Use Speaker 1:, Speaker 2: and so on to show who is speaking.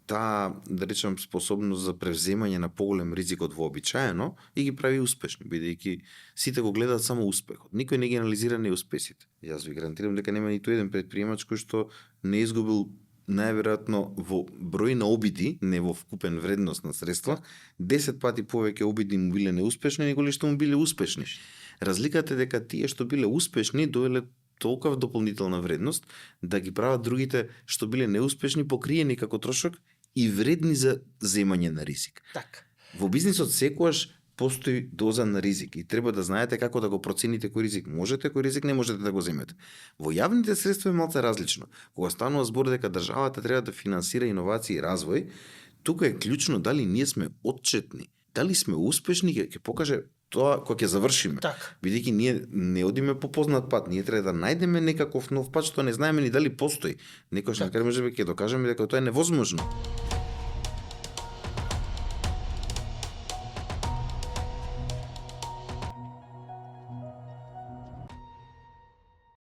Speaker 1: таа, да речем, способност за превземање на поголем ризик од вообичаено и ги прави успешни, бидејќи сите го гледаат само успехот. Никој не ги анализира неуспесите. Јас ви гарантирам дека нема ниту еден предприемач кој што не изгубил најверојатно во број на обиди, не во вкупен вредност на средства, 10 пати повеќе обиди му биле неуспешни неголи што му биле успешни. Разликата е дека тие што биле успешни довеле толкова дополнителна вредност да ги прават другите што биле неуспешни покриени како трошок и вредни за земање на ризик.
Speaker 2: Така.
Speaker 1: Во бизнисот секогаш постои доза на ризик и треба да знаете како да го процените кој ризик можете, кој ризик не можете да го земете. Во јавните средства е малце различно. Кога станува збор дека државата треба да финансира иновации и развој, тука е клучно дали ние сме отчетни, дали сме успешни, ќе покаже тоа кога ќе завршиме.
Speaker 2: Така.
Speaker 1: Бидејќи ние не одиме по познат пат, ние треба да најдеме некаков нов пат што не знаеме ни дали постои. Некојаш на крај можеби ќе докажеме дека тоа е невозможно.